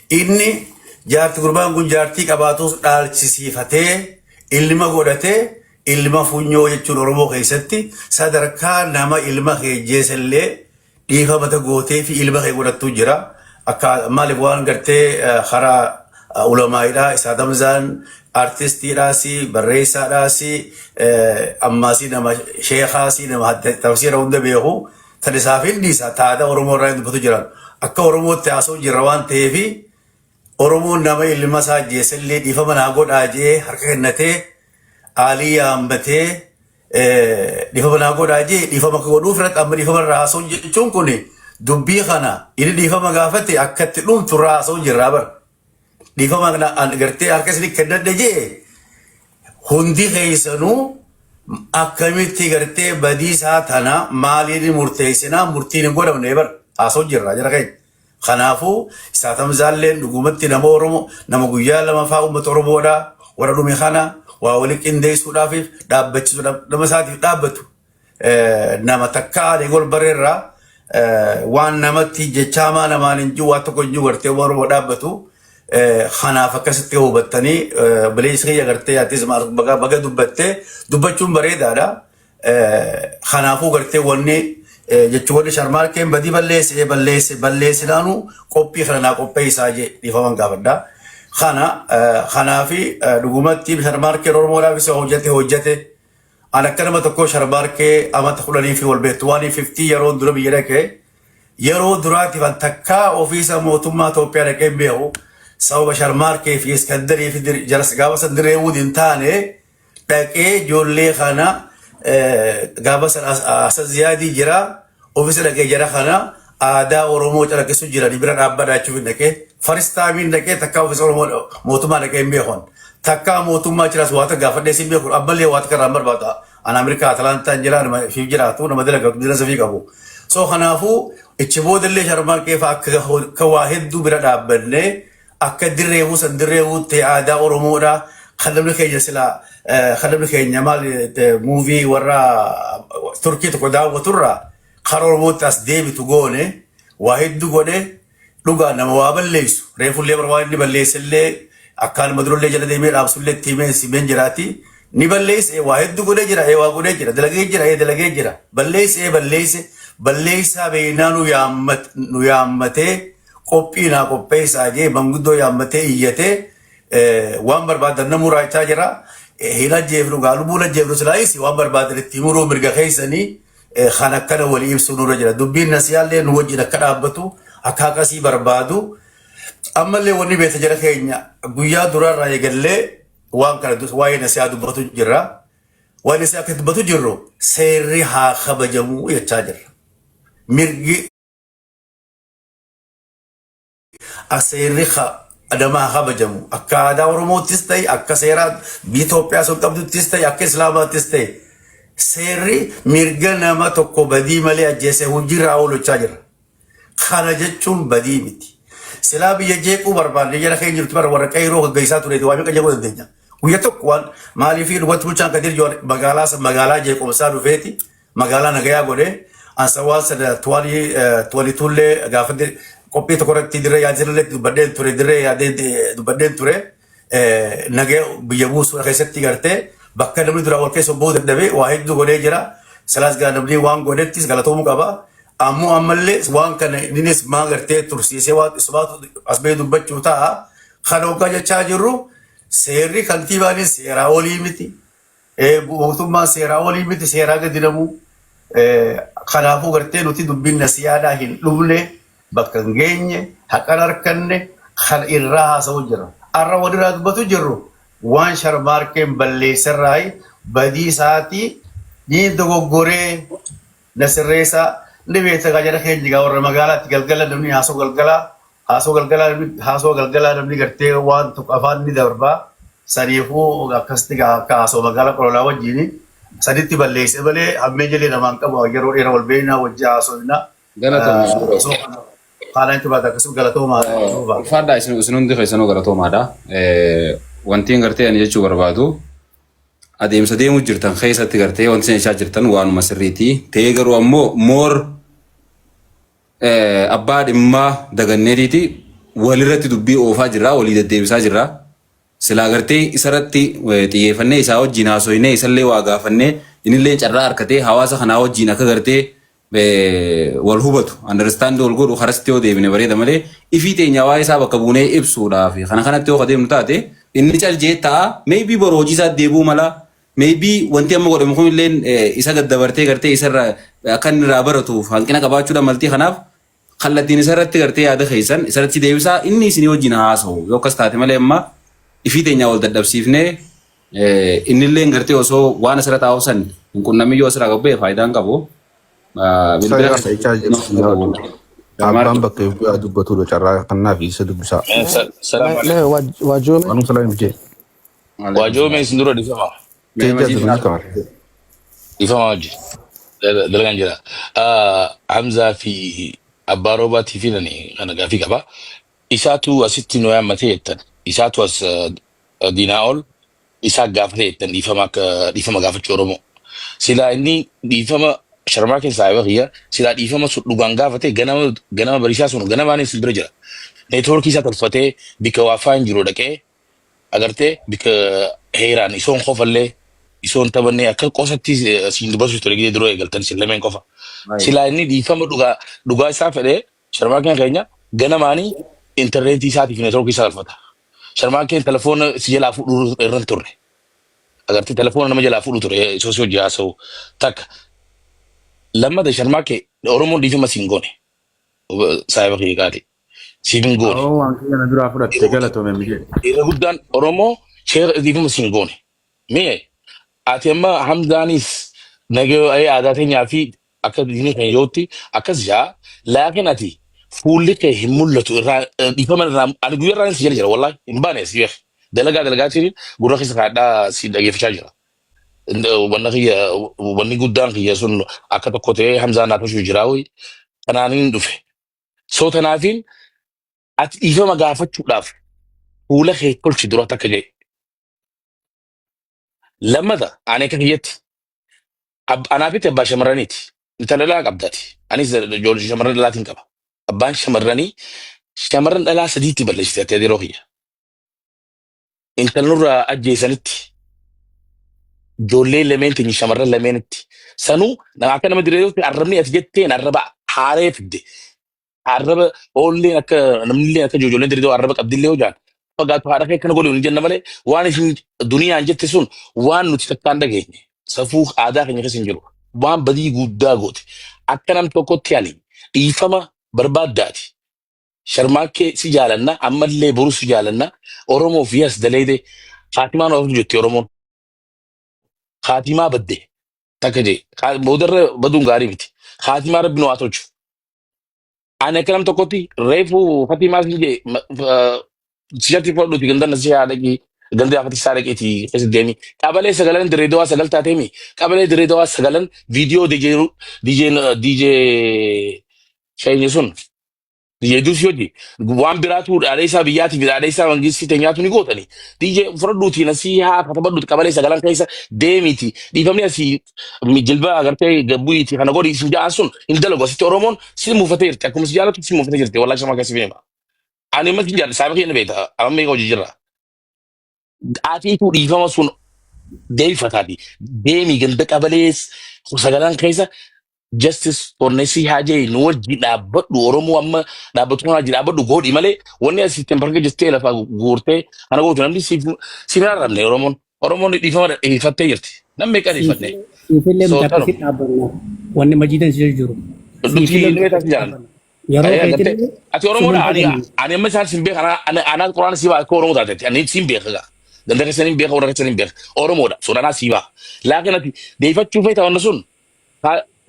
Inni jaarti, gurbaan kun jaartii qabaatus dhaalchisiifatee ilma godhatee, ilma funyoo jechuun Oromoo keessatti sadarkaa nama ilma kee jeesellee dhiifamata gootee fi ilma kee godhattuu jira. Akka maaliif waan gartee karaa ulamaayidhaa isaa Hamzaan Artistiidhaas, barreessaadhaas, ammaasii nama sheekaas, nama tafsiira hunda beeku tan isaaf hin dhiisa. Taata Oromoo irraa dubbatu jiran. Akka Oromootti haasa'u jirra waan ta'eef, Oromoon nama ilma isaa ajjeesellee dhiifama naa godhaa jee harka kennatee, aalii yaammatee, dhiifama naa godhaa jee dhiifama akka godhuuf irratti amma dhiifama irraa haasa'u jechuun kun, dubbii kana inni dhiifama gaafate akka itti dhumtu irraa haasa'u jirraa bara. Dhiifama kana gartee harka isin kennadhe jee, hundi keessanuu akkamitti gartee badiisaa tana maaliin murteessinaa, murtiin hin godhamne bara haasa'u jirra jira keenya. Kanaafuu Ustaaz Hamzaalleen dhugumatti nama Oromoo, nama guyyaa lama fa'aa uummata Oromoodha, warra dhume kana waa waliin qindeessuudhaaf dhaabbachisuudhaaf nama isaatiif dhaabbatu. Nama takka ani gol bareerraa waan namatti jechaamaa namaan hin jiru, waa tokko hin jiru, gartee waan Oromoo dhaabbatu. Kanaaf akkasitti hubattanii, obboleessi kiyya, gartee atis baga dubbattee, dubbachuun bareedaadha. Kanaafuu gartee wanni jechuun wanni Sharmaarkeen badii balleesse balleesse balleessinaanu qophii kana naa qopheessaa jee dhiifaman gaafadha. Kana kanaafi dhugumatti Sharmaarkeen Oromoodhaafis hojjete hojjete. Ani akka nama tokko Sharmaarkee amata 10 fi wal beektu waan 50 yeroo dura biyya dhaqee yeroo duraatiif an takkaa ofiisa mootummaa Itoophiyaa dhaqee hin beeku, sababa Sharmaarkee fi Iskandarii fi jaras gaafa san dirree hin taane dhaqee ijoollee kana gaafa san Hasan Ziyaadii jira, ofiisa dhaqee jara kana aadaa Oromoo calaqqisu jiranii bira dhaabbadha jechuuf hin dhaqee, first time dhaqee. Takkaa ofiisa Oromoo mootummaa dhaqee hin beekon, takkaa mootummaa jiras waa takka gaafadhee sin beeku, ammallee waa takka irraa hin barbaada. An Ameerikaa Atalantaan jira, nama fiif jiraatu, nama dalagatu, business fi qabu. So kanaafuu ichi boodallee Sharmaarkee fa'aa akka waa hedduu bira dhaabbannee, akka dirree buusan dirree buuttee aadaa Oromoodha. Kan namni keenya silaa kan namni keenya maal movie warra Turkii tokko daawwaturraa karaa Oromootti as deebitu goone, waa hedduu godhe. Dhugaa nama waa balleessu reefullee bara waan inni balleessellee akkaanuma durallee jala deemee dhaabsullee itti himee simeen jiraati. Ni balleesse, waa hedduu godhee jira, waa godhee jira, dalagee jira, dalagee jira. Balleesse, balleesse, balleessaa beeknaa nu yaammatee, qophii naa qopheessaa jee manguddoo yaammatee iyyatee waan barbaadan namuu raachaa jira. Hin ajjeefnu gaa, lubbuun ajjeefnu silaayis waan barbaadan itti muruu mirga keessanii kan akkana walii ibsuu nurra jira. Dubbiin nasiyaallee nu wajjin akka dhaabbatu akka haqasii barbaadu. Ammallee wanni beekta jara keenya, guyyaa duraarraa eegallee waan kana waa'ee nasiyaa dubbatu jirra. Waan nasiyaa akka dubbatu jirru seerri haa kabajamuu jechaa jirra. Mirgi seerri nama haa kabajamu. Akka aadaa Oromoottis ta'e, akka seeraa biyya Itoophiyaa sun qabduttis ta'e, akka Islaamaattis ta'e, seerri mirga nama tokko badii malee ajjeese hojiirraa oolchaa jira. Kana jechuun badii miti. Silaa biyya jeequu barbaanne, jara keenya jirtu bara warra qeyroo gaggeessaa tureeti waa meeqa jeequu dandeenya. Guyya tokko waan maaliif dhugatti bulchaan Kadir Jowaar magaalaa san magaalaa jeequmsaa dhufeeti magaalaa nagayaa godhee ansa waan sana tuwaalii tuwaalituullee gaafa qophii tokko irratti dirree yaadee dubbadheen ture, dirree yaadee dubbadheen ture, nagaya biyya buusuu keessatti gartee bakka namni dura wal keessa booda dadhabee waa hedduu godhee jira. Silaas gaa namni waan godhettis galatoomuu qaba. Ammoo ammallee waan kana innis maa gartee tursiisee waan isumaatu as bahee dubbachuu ta'a. Kana hoggaa jechaa jirru, seerri kantiibaanis seeraa olii miti. Mootummaan seeraa olii miti, seeraa gadi namuu. Kanaafuu gartee nuti dubbiin nasiyaadhaa hin dhumne, bakka hin geenye, haqan harkanne kan irraa haasa'u jira. Har'a walirraa dubbatu jirru waan Sharmaarkeen balleessarraa badii isaatii ni dogoggoree na sirreessaa ni beekta gaa jara keenya gaa warra magaalaatti galgala namni haasoo galgalaa haasoo galgalaa haasoo galgalaa namni gartee waan tokko afaan ni darbaa, saniifuu akkasitti gaa akka haasoo magaalaa qololaa wajjin sanitti balleesse malee hammee jalee namaan qabu, yeroo dheeraa wal beeknaa, wajji haasofnaa. Galatoomii suuroo. Haalaan cubaata akkasuma galatoomaa. Ulfaadhaa, isin hundi keessanuu galatoomaadha. Wanti gartee ani jechuu barbaadu, adeemsa deemuu jirtan keessatti gartee wanti isin jechaa jirtan waanuma sirriiti. Ta'ee garuu ammoo moor abbaa dhimmaa daganneetiiti walirratti dubbii oofaa jirra, walii deddeebisaa jirra. Silaa gartee isarratti xiyyeeffannee, isaa wajjin haasoynee, isallee waa gaafannee, innillee carraa harkatee hawaasa kanaa wajjin akka gartee wal hubatu, understand wal godhu karasti yoo deebine bareeda malee, ifii teenya waa'ee isaa bakka buunee ibsuudhaaf kana kanatti yoo adeemnu taate Inni cal jee ta'a. Maybe boru hojii isaa deebi'uu mala. Maybe wanti amma godhamu kun illeen isa gad dabartee gartee isarraa akka inni irraa baratuuf hanqina qabaachuudha maltii kanaaf kallattiin isarratti gartee yaada keessan isarratti deebisaa inni isinii wajjin haasa'u yoo akkas taate malee amma ifii teenyaa wal dadhabsiifnee innilleen gartee osoo waan asirra taa'u san hin qunnamin yoo asirraa qabu faayidaa hin qabu. Bilbila Isaa jiru. Abbaan bakka bu'aa dubbatudha carraa kannaa fi isa dubbisaa. Salaam Mee alaikum. waajjiroo Waanum salaam jee. Waajjiroo mee isin dura dhifama. Keejjaa dubbii qaba. Dhifama wajji. Dalagaan jira. Hamzaa fi abbaa roobaatii fi nani kana gaafii qaba. Isaatu asitti nu yaammatee jettan. Isaatu as diinaa ol isaa gaafatee jettan dhiifama akka dhiifama gaafachuu Oromoo. Silaa inni dhiifama sharmaa keessaa saahiba kiyya silaa dhiifama sun dhugaan gaafatee ganama ganama bariisaa sun ganamaan isin bira jira. Neetwoorkii isaa tolfatee bikka waafaa hin jiru dhaqee agartee bikka heeraan isoon kofallee isoon taphannee akka qosatti siin dubbachuu ture gidee duroo eegaltan isin lameen qofa. Silaa inni dhiifama dhugaa dhugaa isaa fedhee sharmaakeen keenya ganamaanii intarneetii isaatiif neetwoorkii isaa tolfata. Sharmaakeen telefoona si jalaa fuudhuu irra hin turre. Agartee telefoona nama jalaa fuudhu ture isoo si hojii haasa'u takka. Lammata sharmaakee Oromoon dhiifama siin goone. Saahiba kiyya qaali. Siif hin goone. Awoo waan kiyya na duraa fudhatte galatoome mishee. Irra guddaan Oromoo seera dhiifama siin goone. Mee ati amma Hamzaanis nagayoo aadaa teenyaa fi akka diinii keenya yootti akkas jaa laakiin ati fuulli kee hin mul'atu irraa dhiifama irraa ani guyyaa irraa si jala jira wallahi hin baane si beek dalagaa dalagaa jirin gurra keessa kaadhaa si dhageeffachaa jira. Wanna kiyya wanni guddaan kiyya sun akka tokko ta'ee Hamzaan naa tolchuu jiraa wayi kanaaniin dhufe. Soo tanaafiin ati dhiifama gaafachuudhaaf fuula kee tolchi dura takka jedhe. Lammata ani akka kiyyatti anaafitti abbaa shamarraniiti. Intala dhalaa qabdaati. Anis ijoollee shamarran dhalaatiin qaba. Abbaan shamarranii shamarran dhalaa sadiitti balleessite ati yeroo kiyya. Intala nurraa ajjeesanitti ijoollee lameen teenya shamarran lameenitti. Sanuu akka nama direetti arrabni ati jetteen arraba haaree fidde. Arraba oolleen akka namnillee akka ijoolleen dirree arraba qabdillee hojaan fagaatu haadha kee akkana godhu hin jenna malee waan isin duniyaan jette sun waan nuti takkaan dhageenye safuu aadaa keenya keessa hin jiru waan badii guddaa goote akka nam tokkotti ani dhiifama barbaaddaati sharmaakkee si jaalanna ammallee boru si jaalanna Oromoof yas daleeyde haatimaan of jetti Oromoon haatimaa badde takka jee boodarra baduun gaarii miti haatimaa rabbi nu haa tolchu. Ani akka nam tokkotti reefu fatii maal siin jee sishatti fudhadhuuti ganda na si haa dhaqii ganda fatii isaa dhaqeeti keessa deemi. Qabalee sagalan dirree dawaa sagal taateemi qabalee dirree dawaa sagalan viidiyoo DJ DJ DJ keenya sun DJ Duusi hojii waan biraatu dhaadhee isaa biyyaatiif dhaadhee isaa mangistii teenyaatu ni gootani. DJ fudhadhuuti nasii haa katabadhuuti qabalee sagalan keessa deemiti dhiifamni asii jilba agartee gabbuiti kana godhi isin ja'an sun hin dalagu asitti Oromoon si muufatee jirti akkuma si jaalatu si muufatee jirti wallaahi shamaa keessa beema. Ani amma sin jaalladha saayiba keenya beekta amma meeqa hojii jirra. Atiitu dhiifama sun deebifataati deemi ganda qabalees sagalan keessa justice for Nasiha jee nu wajjin dhaabbadhu Oromoo amma dhaabbatu kana wajjin dhaabbadhu godhi malee wanni asitti barga jettee lafa guurtee kana gootu namni siif siif hin arrabne Oromoon Oromoon dhiifama dhiifattee jirti namni meeqa dhiifanne Siifillee so nuti tanuma akkasitti dhaabbanna. Wanni majiidan si jiru. nuti Siifillee nuti ilmee akkasitti taasi jaalanna. dhaabbanna. Yeroo Ayyaa gartee keetillee ati Oromoodha suman ani dhaganne. ani amma isaan sin beeka ana anaa quraana sii baa akka Oromoo taatetti ani sin beeka gaa ganda keessan hin beeka warra keessan hin beeka Oromoodha sodanaa sii baa laakiin ati deefachuu feeta wanna sun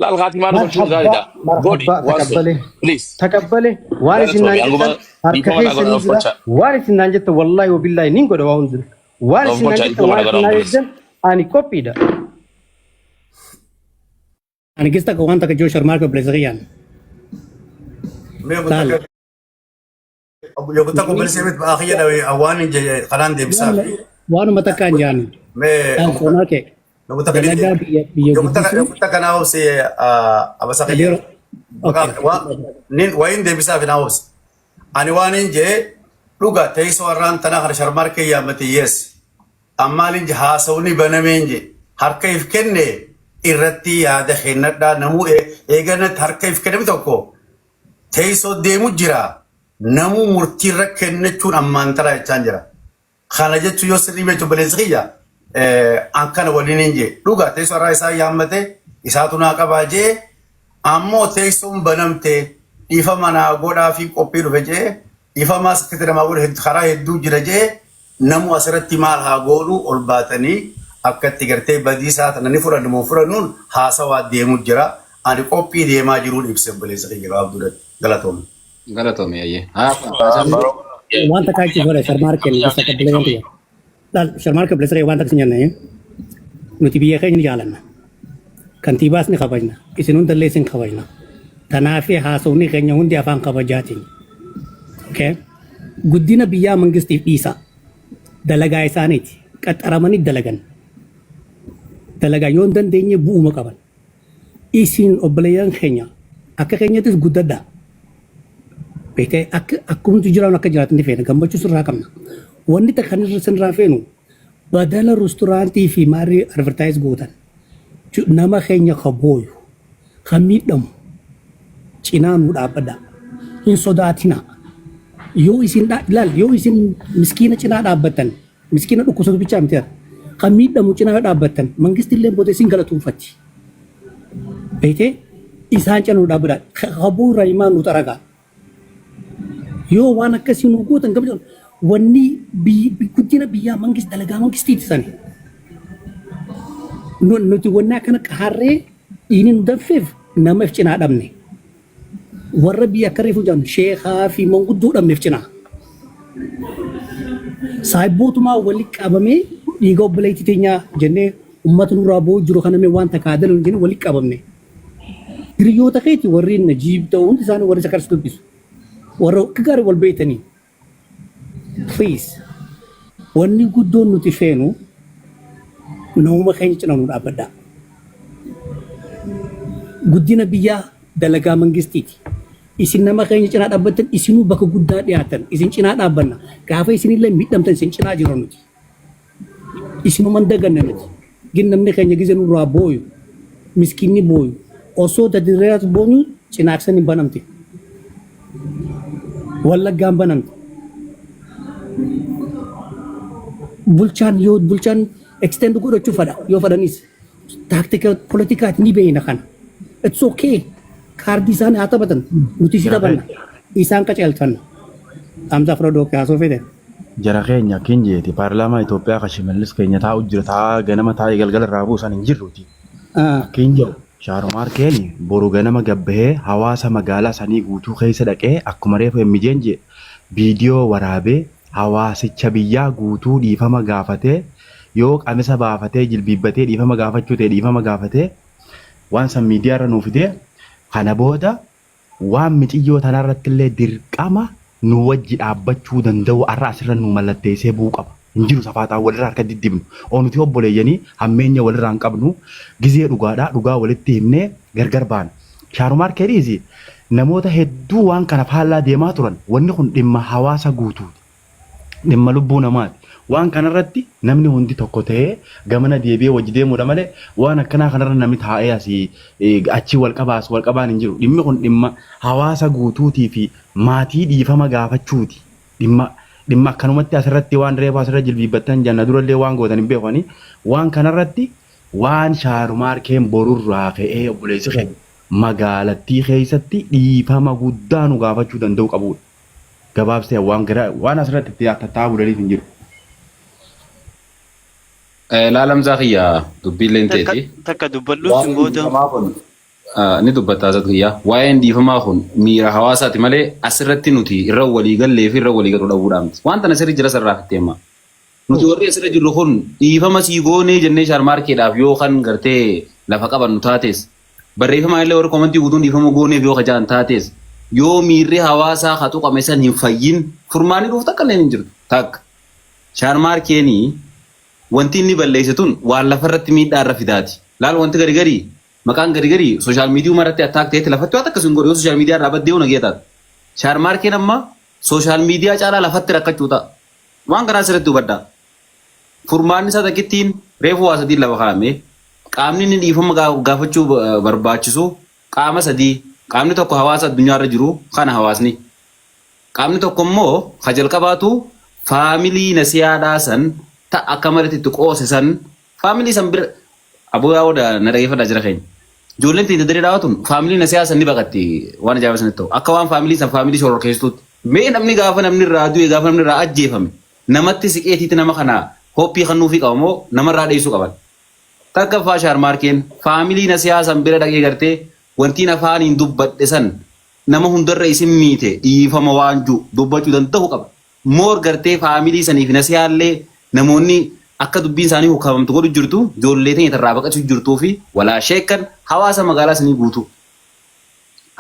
laal haatimaa nu tolchuun Marhabbaa gaariidha godhi marhabbaa waan sun taqabbale please taqabbale waan isin galatoomi naan anguma jettan harka dhiifama naa keessa godhan ni of jira kolcha waan isin naan jettan wallaahi wabillaahi nin godha waa hundina waan of isin naan kolcha jettan dhiifama waan naa isin godhan naan obboleessa. jettan ani qophiidha. Ani gista ka waan takka joo sharmaarka obboleessa kiyyaan. Mee Laal. takka yogguu takka obboleessa miti ba'aa kiyya dhawe waan hin jedhe kanaan deebisaa fi Waanuma takkaan jaani. mee Laal soonaa kee. yogguu takka Dalagaa biyya biyya yogguu takka guddisuu. yogguu takka naa obse abasa kiyya Adeero. Okay. nin wayin deebisaa fi naa obse ani waan hin jedhe dhuga teessoo har'aan tanaa kana sharmarkee yaammate yes Ammaal hin haasawni banameen je harka if kenne irratti yaada kennadhaa namuu eeganatti harka if kenname tokko teessoo deemu jira namuu murtii irra kennachuun ammaan taraa jechaan jira. Kana jechuun yoo sirrii beektu obboleessi kiyya an kana waliin hin jee. Dhugaa teessoo irraa isaa yaammate isaatu naa qabaa jee ammoo teessoon banamte dhiifama naa godhaa fi qophii dhufe jee dhiifamaas akkatti namaa godhe karaa hedduu jira jee namu asirratti maal haa goonu ol baatanii akkatti gartee badii isaa tana ni fudhannu moo fudhannuun haasawaa deemu jira. Ani qophii deemaa jiruun ibse obboleessa kiyya gabaabduudhaan galatoomne. Galatoomi ayyee. Haa haasaan Waan takka achi godha sharmaarkeen gosa qabbilee wanti jedhu. Laal sharmaarkee obboleessa kee waan takka sin jenne nuti biyya keenya ni jaalanna. Kantiibaas ni kabajna. Isin hundallee isin kabajna. Tanaafi haasawni keenya hundi afaan kabajaatiin. Okay? Guddina biyyaa mangistiif dhiisa. Dalagaa isaaniiti. Qaxaramanii dalagan. Dalagaa yoo hin dandeenye bu'uuma qaban. Isin obboleeyyan keenya akka keenyattis guddadhaa. Beektee akka akkumtu jiraan akka jiraatan ni feena gammachuu sirraa qabna. Wanni takka kan irra sirraa feenu badala resturaantii fi maarrii advertise gootan nama keenya ka booyu ka miidhamu cinaa nu dhaabbadhaa. Hin sodaatinaa. Yoo isin ilaal yoo isin miskiina cinaa dhaabbattan miskiina dhukkubsatu bichaa miti kan miidhamu cinaa yoo dhaabbattan mangisti illee booda isin galatoonfatti. Beektee isaan cinaa nu dhaabbadhaa. Kabuu irraa himaa nu xaragaa. Yoo waan akkasii nu gootan gammachuun wanni guddina biyyaa mangist dalagaa mangistiiti sani. Nuti wanni akkana qaharree dhiini nu danfeef nama if cinaa dhabne. Warra biyya akka reefu jedhamu sheekaa fi manguddoo dhabneef cinaa. Saahibbootumaa wali qabamee dhiiga obboleettii teenyaa jennee uummata nurraa boo'u jiru kana mee waan takka haa dalagnu jennee wali qabamne. Hiriyoota keeti warri Najiib ta'u hundi isaanii warri isa kanas dubbisu. Warra akka gaarii wal beektanii. Please wanni guddoon nuti feenu namuma keenya cina nu dhaabbadhaa. Guddina biyyaa dalagaa mangistiiti. Isin nama keenya cinaa dhaabbattan isinuu bakka guddaa dhiyaatan isin cinaa dhaabbanna. Gaafa isinillee miidhamtan isin cinaa jira nuti. Isinuman daganne nuti. Gin namni keenya gize nurraa booyu miskiinni booyu osoo dadirreeras boonyu cinaaksan hin banamte. Wallaggaan banamte. Bulchaan yoo bulchaan extend godhachuu fadha yoo fadhanis taaktika poolitikaati ni beekna kana. It's okay. Kaardii isaanii haa taphatan. Nuti si Jara taphanna. keenya. Isaan qaceelfanna. Hamza Frodo haasoo fedhe. Jara keenya akkin jeeti paarlaamaa Itoophiyaa ka Shimallis keenya taa'u jira taa'aa ganama taa'ee galgala irraa buusan hin jirruti. Akkin jedhu Shaarumaarkeen boru ganama gabbahee hawaasa magaalaa sanii guutuu keessa dhaqee akkuma reefu MJ'n jee viidiyoo waraabee hawaasicha biyyaa guutuu dhiifama gaafatee yoo qamisa baafatee jilbiibbatee dhiifama gaafachuu ta'e dhiifama gaafatee waan san miidiyaa irra nuu fidee kana booda Waan miciyyoo tanarrattillee dirqama nu wajji dhaabbachuu danda'u arra asirra nuu mallatteessee bu'uu qaba. Hin jiru safaaxaan walirra harka diddibnu. Oo nuti obboleeyyanii hammeenya walirraa hin qabnu. Gizee dhugaadhaa dhugaa walitti himnee gargar baana. Shaarumaarkee dhiisi namoota hedduu waan kana faallaa deemaa turan wanni kun dhimma hawaasa guutuuti. Dhimma lubbuu namaati. Waan kanarratti namni hundi tokko ta'ee gamana deebi'ee wajji deemuudha malee waan akkanaa kanarra namni taa'ee asii achii wal qabaas wal qabaan hin jiru. Dhimmi kun dhimma hawaasa guutuutii fi maatii dhiifama gaafachuuti. Dhimma dhimma akkanumatti asirratti waan reefu asirra jilbiibbattan janna durallee waan gootan hin beeku ani. Waan kanarratti waan shaarumaarkeen borurraa ka'ee obboleessi keenya magaalattii keessatti dhiifama guddaa nu gaafachuu danda'u qabuudha. Gabaabsee waan gara waan asirratti itti tattaa'aa bulaniif hin jiru. Laalamsaa kiyya dubbiilleen Takka teeti. takka dubbadhu sin Waa'een booda. dhiifamaa kun ni dubbatta asat kiyya. Waa'een dhiifamaa kun miira hawaasaati malee asirratti nuti irra walii gallee fi irra walii galuu dhabuudhaa miti. Waan tana sirri jira sarraa fittee amma. Nuti warri asirra jirru kun dhiifama sii goonee jennee shaarmaarkeedhaaf yoo kan gartee lafa qabannu taates barreeffamaan illee warri komantii guutuun dhiifama gooneef yoo kajaan taates yoo miirri hawaasaa ka tuqame san hin fayyin furmaanni dhufu takka illee hin jirtu. Takka shaarmaarkeenii wanti inni balleesse tun waan lafarratti miidhaa irra fidaati. Laal wanti gari gari maqaan gari gari sooshaal miidiyuma irratti attaak ta'etti lafatti waan akkas hin godhu yoo sooshaal miidiyaa irraa baddee hona geetaat. Shaarmaarkeen amma sooshaal miidiyaa caalaa lafatti rakkachuu ta'a. Waan kanaa sirriitti hubadhaa. Furmaanni isaa takkittiin reefu waa sadiin lafa kaa'ame. Qaamni inni dhiifama gaafachuu barbaachisu qaama sadii. Qaamni tokko hawaasa addunyaa irra jiru kana hawaasni. Qaamni tokko immoo ka jalqabaatu Faamilii nasiyaadhaa san ta akka malitti itti qoose san faamilii san bira aboo yaa oda na dhageeffadhaa jira keenya. Ijoolleen teenya daree dhaawatun faamilii nasiyaa san ni baqatti waan ajaa'iba sanitti ta'u. Akka waan faamilii san faamilii shororkeessituutti. Mee namni gaafa namni irraa du'e gaafa namni irraa ajjeefame namatti siqeetiitti nama kana hoppii kennuufii qaba moo namarraa dheessuu qaban? Takkaffaa Shaarmaarkeen faamilii nasiyaa san bira dhaqee gartee wantiin afaaniin dubbadhe san nama hundarra isin miite dhiifama waan ju dubbachuu danda'u qaba. More gartee faamilii saniif nasiyaallee namoonni akka dubbiin isaanii hukkaamamtu godhu jirtu ijoollee teenya tarraa baqachuu jirtuu fi walaa sheekkan hawaasa magaalaa sanii guutuu.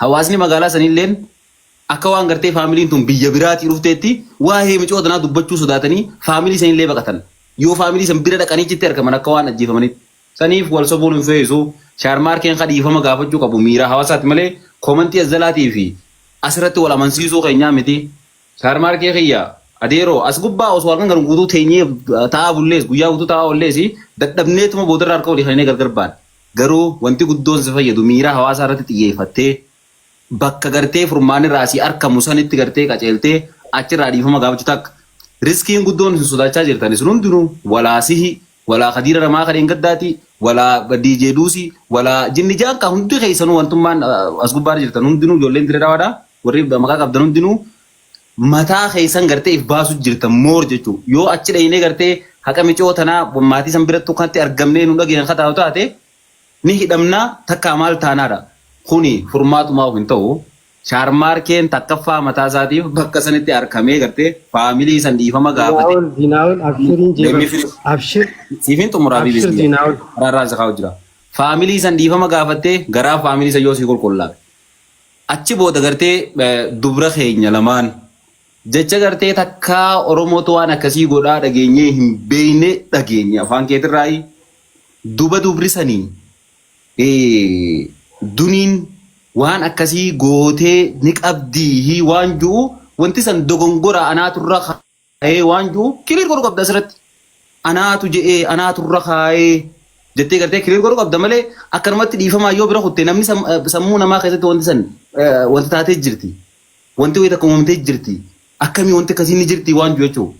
Hawaasni magaalaa saniilleen akka waan gartee faamiliin tun biyya biraatii dhufteetti waa'ee micoo tanaa dubbachuu sodaatanii faamilii sanillee baqatan. Yoo faamilii san bira dhaqanii achitti argaman akka waan ajjeefamanitti. Saniif wal sobuun hin feesu. Shaarmaarkeen ka dhiifama gaafachuu qabu miira hawaasaati malee komantii as jalaatii fi asirratti wal amansiisuu keenyaa miti. Shaarmaarkee kiyya adeeroo as gubbaa osoo halkan kan guutuu teenyee taa'aa bullees guyyaa guutuu taa'aa oollees dadhabneetuma boodarra harka walii kennee gargar baana. Garuu wanti guddoon si fayyadu miira hawaasaa irratti xiyyeeffattee bakka gartee furmaanni irraa asii arkamu sanitti gartee qaceeltee achirraa dhiifama gaafachuu takka. Riskiin guddoon isin sodaachaa jirtan isin hundinuu walaa sihi walaa kadiira ramaa kadheen gaddaati walaa DJ Duusi walaa jinni jaankaa hundi keessanuu wantummaan as gubbaarra jirtan hundinuu ijoolleen dirree dhawaadha warri maqaa qabdan hundinuu mataa keessan gartee if baasu jirtan moor jechuu yoo achi dhaynee gartee haqa micoo tanaa maatii san birattu kanatti argamnee nu dhageen kataa'u taate ni hidhamnaa takkaa maal taanaadha. Kuni furmaatumaaf hin ta'u. Shaarmaarkeen takkaffaa mataa isaatiif bakka sanitti arkamee gartee faamilii san dhiifama gaafate. Zinaawol Zinaawol abshiriin Let me jeebar finish. abshir Siifin xumuraa abshir bibi Zinaawol. Araarraa isa kaa'u jira. Faamilii san dhiifama gaafattee garaa faamilii san yoo sii qulqullaa'e. Achi booda gartee dubra keenya lamaan jecha gartee takkaa Oromootu waan akkasii godhaa dhageenyee hin beekne dhageenye afaan keetirraayi. Duba dubri sanii duniin waan akkasii gootee ni qabdii waan ju'u wanti san dogongora anaatu irra kaayee waan ju'u clear godhu qabda asirratti. Anaatu je'ee anaatu irra kaayee jettee gartee clear godhu qabda malee akkanumatti dhiifamaa yoo bira kutte namni sammuu namaa keessatti wanti san wanti taatee jirti. Wanti wayii takka uumamtee jirti. Akkamii wanti akkasii ni jirti waan jiru jechuudha.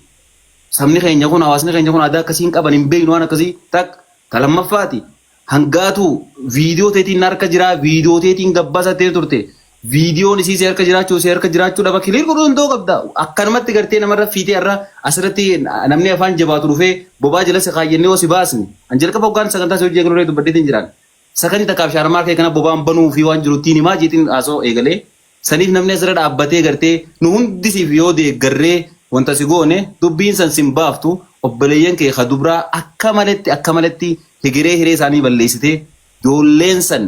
Sabni keenya kun hawaasni keenya kun aadaa akkasii hin qaban hin beeknu waan akkasii takka ta lammaffaati. Hangaatu viidiyoo teetiin harka jiraa viidiyoo teetiin gabbasattee turte. Viidiyoon isii si harka jiraachuu si harka jiraachuu dhaba clear godhuu danda'uu qabda. Akkanumatti gartee namarra fiitee irra asirratti namni afaan jabaatu dhufee bobaa jala si kaayyannee yoo si baasne. An jalqaba hoggaan sagantaa si hojii eegaluu dubbadheetiin jiraan. Sakanii takkaaf shaarmaar kee kana bobaan banuu fi waan jiru ittiin himaa jeetiin haasoo eegalee. Saniif namni asirra dhaabbatee gartee nu hundisiif yoo deeggarree wanta si goone dubbiin san sin baaftu obboleeyyan kee ka dubraa akka maletti akka maletti hegeree hiree isaanii balleessitee ijoolleen san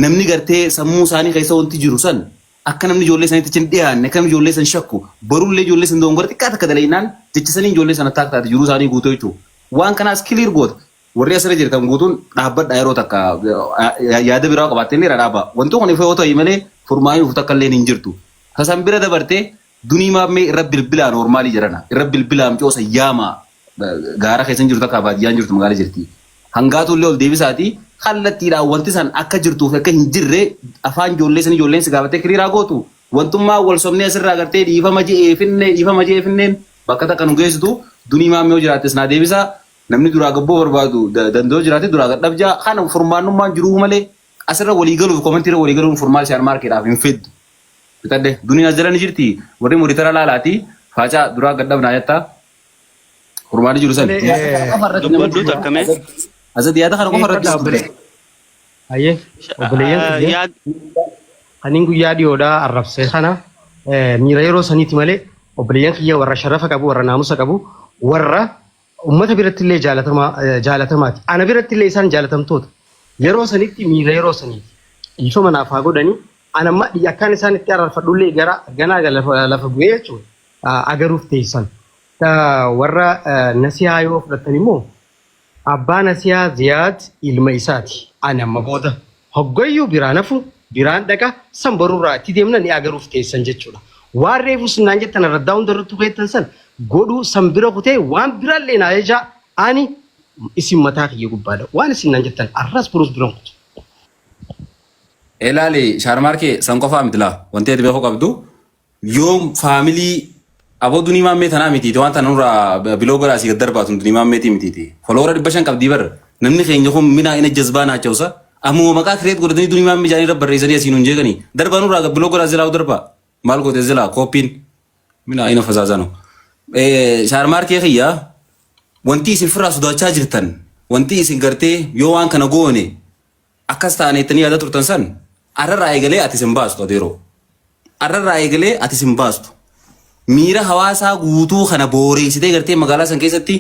namni gartee sammuu isaanii keessa wanti jiru san akka namni ijoollee sanitti hin dhiyaanne akka namni ijoollee san shakku borullee ijoollee san dogongora xiqqaa takka dalaynaan jecha saniin ijoollee sana taak taate jiruu isaanii guutuu jechuudha. Waan kanaas clear goota. Warri asirra jirtan guutuun dhaabbadha yeroo takka yaada biraa qabaattee ni dhaaba. Wanti kun ifa yoo ta'e malee furmaanni dhufu takka illee hin jirtu. Tasan bira dabartee dunii maammee irra bilbilaa noormaalii jedhana. Irra bilbilaa micoosa yaama gaara keessa hin jirtu takka baadiyyaan jirtu magaalaa jirti. Hangaatu illee ol deebisaati kallattiidhaan wanti san akka jirtuuf akka hin jirre afaan ijoollee san ijoolleen si gaafattee kiriiraa gootu. Wantummaa wal sobnee asirraa gartee dhiifama je'eefinnee dhiifama je'eefinneen bakka takka nu geessitu dunii maammee yoo jiraattes naa deebisaa. Namni duraa gabboo barbaadu danda'u jiraate duraa gadhabjaa kana furmaannummaan jiruu malee asirra walii galuuf komantiirra walii galuun furmaata shaan maarkeedhaaf hin fiddu. Fixadhe duniin as jala ni jirti warri muritara laalaati faacaa duraa gadhabnaa jettaa furmaanni jiru san. Dubbadhu takka mee. Azad yaada kana qofa irratti Dhaabbilee. Ayyee obboleeyyan kiyya Kanin guyyaa dhiyoodhaa arrabsee kana miira yeroo saniiti malee obboleeyyan kiyya warra sharafa qabu warra naamusa qabu warra ummata biratti illee jaalatamaati. Ana biratti illee isaan jaalatamtoota. Yeroo sanitti miira yeroo saniiti. Dhiifama naaf haa godhanii. Ana amma akkaan isaan itti araarfadhullee gara ganaa lafa bu'ee jechuudha. Agaruuf teessan. Warra nasihaa yoo fudhattan immoo Abbaa Nasihaa Ziyaad ilma isaati. Ani amma booda hoggayyuu biraan hafu biraan dhaqa san borurraa itti deemna ni agaruuf teessan jechuudha. Waan reefu isin naan jettan araddaa hunda irrattuu keettan san godhuu san bira kutee waan biraallee naa ajajaa ani isin mataa kiyya gubbaadha. Waan isin naan jettan arras borus biran kutu. Ilaali shaarmaarkee san qofaa miti laa wanti ati beekuu qabdu yoom faamilii Aboo dunii maammee tanaa mitiiti waan tana nurraa biloo godhaa asii gad darbaatu dunii maammeetii mitiiti. Follower 500 qabdii bar namni keenya kun minaa ina jazbaa naachawsa. Ammuma maqaa create godhatanii dunii maammee jaanii irra barreessanii asii nuun jeeqanii. Darbaa nurraa biloo godhaa zilaa darbaa. Maal goote zilaa kooppiin minaa ina fazaazano. Shaarmaarkee kiyyaa wanti isin firraa sodaachaa jirtan wanti isin gartee yoo waan kana goone akkas taane jettanii yaada turtan san arrarraa eegalee ati isin baastu adeeroo. Arrarraa eegalee ati isin baastu. Miira hawaasaa guutuu kana booreessitee gartee magaalaa san keessatti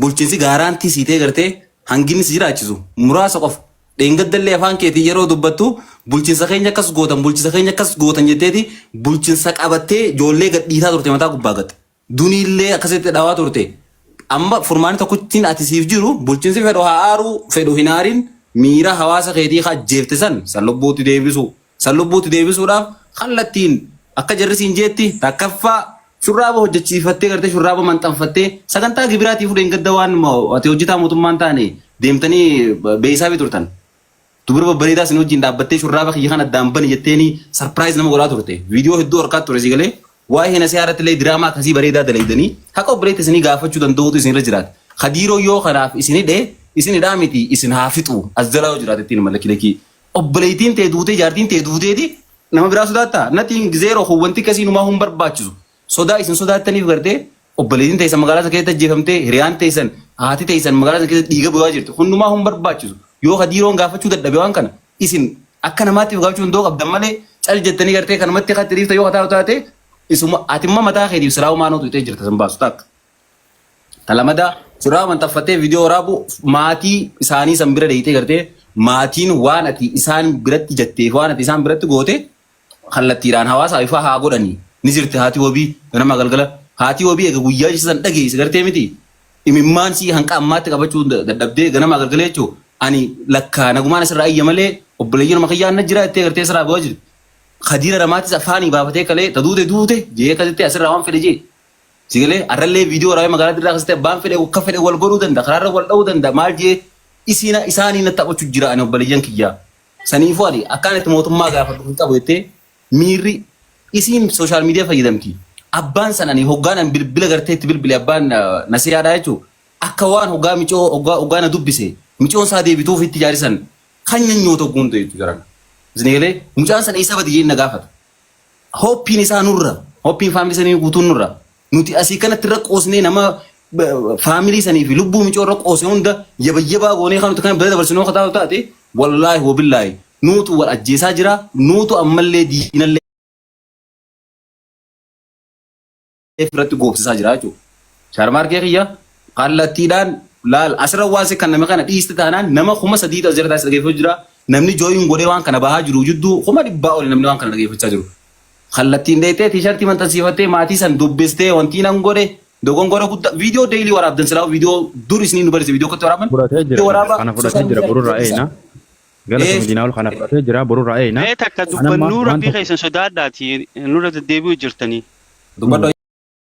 bulchiinsi gaaraantii siitee gartee hanginni si jiraachisu muraasa qofa. Dheengaddallee afaan keetiin yeroo dubbattu bulchiinsa keenya akkas gootan bulchiinsa keenya akkas gootan jetteeti bulchiinsa qabattee ijoollee gadhiisaa turte mataa gubbaa gatte. Duniillee akkasitti dhawaa turte. Amma furmaanni tokkittiin ati siif jiru bulchiinsi fedhu haa aaruu fedhu hin aarin miira hawaasa keetii ajjeefte san san lubbuutti deebisu. San lubbuutti deebisuudhaaf kallattiin akka jarri siin jeetti takkaffaa shurraaba hojjechiifattee gartee shurraaba maxxanfattee sagantaa gibiraatii fudheen gadda waan ati hojjetaa mootummaan taane deemtanii beeyisaa fi turtan. Dubara babbareedaa isin wajjin dhaabbattee shurraaba kiyya kana addaan bani jetteeni surprise nama godhaa turte. Viidiyoo hedduu harkaa ture si galee waa'ee hina siyaa irratti illee diraamaa akkasii bareedaa dalaydanii haqa obboleetti isinii gaafachuu danda'uutu isin irra jiraata. Kadiiroo yoo kanaaf isin hidhe isin hidhaa miti isin haa fixu as jalaa yoo jiraate ittiin malakki lakii. Obboleettiin tee duutee jaartiin tee duuteeti nama biraa sodaattaa? Nothing zero wanti akkasii numaa hin barbaachisu. Sodaa isin sodaattaniif gartee obboleettiin teessan magaalaa sana keessatti ajjeefamtee hiriyaan teessan haati teessan magaalaa sana keessatti dhiiga bu'aa jirti. Hundumaa hin barbaachisu. Yoo kadiiroon gaafachuu dadhabe waan kana isin akka namaatti gaafachuu danda'uu qabdan malee cal jettanii gartee kanumatti katti dhiifta yoo kataa'u taate isuma atimma mataa keetiif silaa humaa nutu itee jirta san baasu takka. Talamadaa suuraa maxxanfattee viidiyoo waraabu maatii isaanii san bira deeyitee gartee maatiin waan ati isaan biratti jetteef waan ati isaan biratti goote kallattiidhaan hawaasaaf ifaa haa godhanii ni jirti haati wabii ganama galgala haati wabii eega guyyaa ishee san dhageesse gartee miti imimmaan sii hanqa ammaatti qabachuu dadhabdee ganama galgala jechuu ani lakkaa nagumaan asirraa iyya malee obboleeyyan nama kiyyaan na jira jettee gartee asirraa bu'aa jirti. Kadiira ramaatis afaanii baafatee kalee ta duute duute jee akkasitti asirraa waan fedhe jee. Sigalee arrallee viidiyoo waraabee magaalaa dirraa akkasitti abbaan fedhe akka fedhe wal godhuu danda'a karaarra wal dha'uu danda'a maal jee isiina isaanii na taphachuu jira ani obboleeyyan kiyyaa. Saniifuu ani akkaan itti mootummaa gaafadhu hin qabu jettee miirri isiin social media fayyadamti. Abbaan san ani hoggaan an bilbila gartee itti bilbile abbaan nasiyaadhaa jechuun akka waan hoggaa micoo hoggaa hoggaa na dubbise micoon isaa deebituuf itti jaarisan kan nyanyoota hogguun ta'e jechuudha jaran. Isin galee mucaan san eessa badi jeen na gaafata. Hoppiin isaa nurra. Hoppiin family sanii guutuun nurra. Nuti asii kanatti irra qoosnee nama family sanii fi lubbuu micoo irra qoosne hunda yabayyabaa goonee kan nuti kana bira dabarsinoo kataa taate wallaahi wabillaahi nuutu wal ajjeesaa jira nuutu ammallee diinallee irratti goobsisaa jira jechuudha. Shaarmaarkee kiyya kallattiidhaan laal asirra waan si kan nama kana dhiiste taanaan nama 3000tu asirra taasisa dhageeffachaa jira. Namni join godhee waan kana bahaa jiru jidduu 100,000 oli namni waan kana dhageeffachaa jiru. Kallattiin dheetee T-shirtii maxxansiifattee maatii san dubbistee wanti nan godhe dogongora guddaa viidiyoo daily waraabdan silaa viidiyoo dur isinii nu barsiise viidiyoo akkatti waraaban Fudhatee jira viidiyoo waraabaa kana fudhatee social jira media borurraa irratti eeyna. Galatoomii Diinaa'ol kana fudhatee jira borurraa eeyna. Mee takka Anamma dubbannuu waan rabbii tokko keessan sodaadhaati nurra deddeebi'u jirtanii. Dubbadhu.